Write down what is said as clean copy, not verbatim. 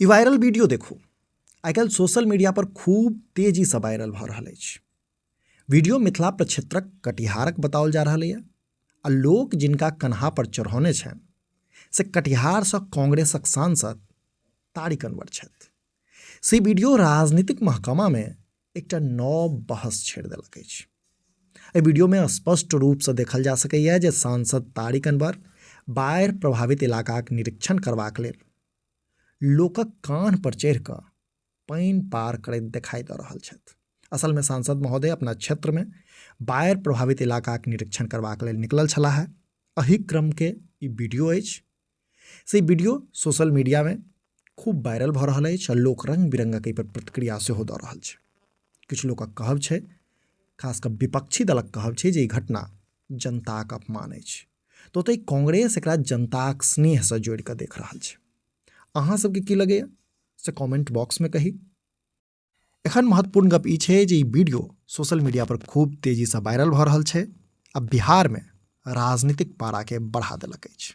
ई viral video देखू। आइ काल्हि social media पर खूब तेजीसँ वायरल भऽ रहल अछि। वीडियो मिथिला प्रक्षेत्रक कटिहारक बताओल जा रहल यऽ आ लोक जिनका कन्हा पर चढ़ौने छनि से कटिहारसँ कांग्रेसक सांसद तारिक अनवर छथि। से वीडियो राजनीतिक महकमामे एकटा नव बहस छेड़ देलक अछि। एहि वीडियोमे स्पष्ट रूपसँ देखल जा सकैए जे सांसद तारिक अनवर बाढ़ि प्रभावित इलाकाक निरीक्षण करबाक लेल लोकक कान्ह पर चढ़ि कऽ पानि पार करैत देखाइ दऽ रहल छथि। असलमे सांसद महोदय अपना क्षेत्रमे बाढ़ि प्रभावित इलाकाक निरीक्षण करबाक लेल निकलल छलाह। एहि क्रमके ई वीडियो अछि। से वीडियो सोशल मीडियामे खूब वायरल भऽ रहल अछि आ लोक रङ्ग बिरङ्गक एहिपर प्रतिक्रिया सेहो दऽ रहल छै। किछु लोकक कहब छै, खास कऽ विपक्षी दलक कहब छै जे ई घटना जनताक अपमान अछि, तऽ ओतहि कांग्रेस एकरा जनताक स्नेहसँ जोड़ि कऽ देख रहल छै। अहाँ सबके की लगैए से कमेंट बॉक्समे कही। एखन महत्वपूर्ण गप ई छै जे ई वीडियो सोशल मीडिया पर खूब तेजीसँ वायरल भऽ रहल छै आ बिहारमे राजनीतिक पाराके बढ़ा देलक अछि।